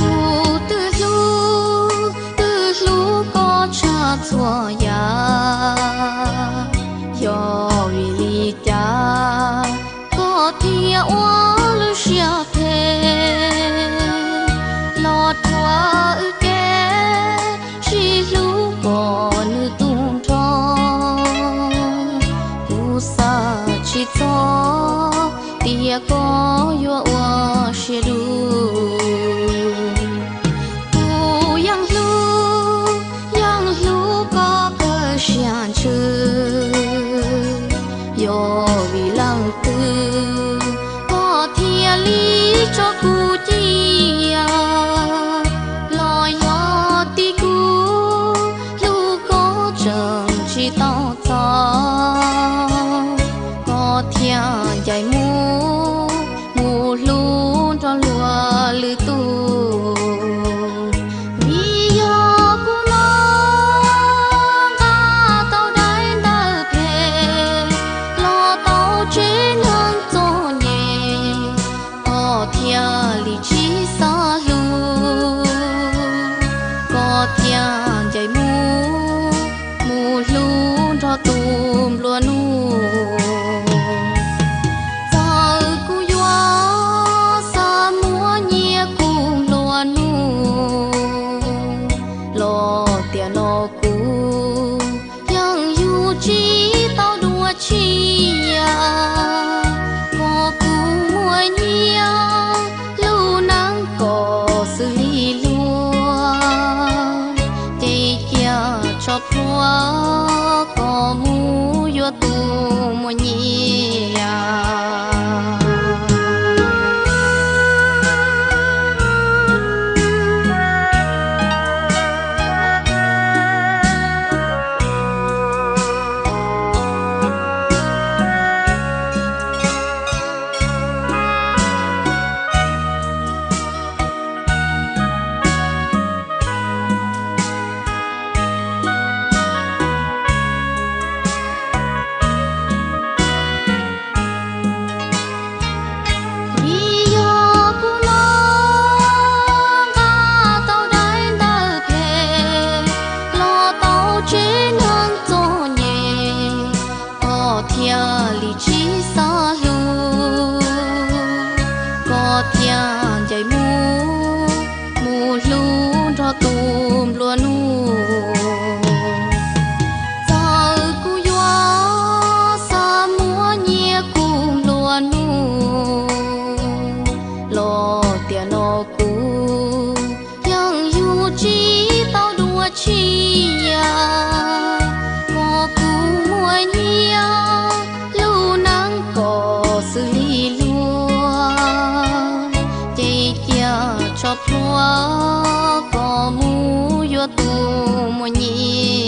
Kuv twb hlub, twb hlub koj tshaj txhua yam, yog vim li cas koj thiaj ua lub siab phem los rhuav wb kev sib hlub kom nws tu nrho. Kuv xav tsis txog tias koj yuav ua siab dub. Kuv yeej hlub, yeej hlub koj kawg siab ntsws, yog vim leej twg koj thiaj li tso kuv cia, los yog tim kuv hlub koj tseem tsis tau txog, koj thiaj ncaim mus, mus hlub nrog luag lwm tus. Vim yog kuv no nqa tau daim ntawv phem los tau tseb neeg txom nyem, koj thiaj li tsis xav hlub, koj thiaj ncaim mus, mus hlub nrog tus nplua nuj. Txawm kuv yuav xav muab nyiaj kuv nplua nuj los tiam no kuv yeej yug tsis tau dua tshiab, kom kuv muaj nyiaj lub neej kom xws li luag, ces cia tso plhuav kom mus yuav tus muaj nyiaj. Vim yog kuv no nqa tau daim ntawv phem los tau tseb neeg txom nyem, koj thiaj li tsis xav hlub, koj thiaj ncaim mus, mus hlub nrog tus nplua nuj. Txawm kuv yuav xav muab nyiaj kuv nplua nuj los tiam no kuv yeej yug tsis tau dua tshiab, kom kuv muaj nyiaj lub neej kom xws li luag, ces cia tso plhuav kom mus yuav tus muaj nyiaj.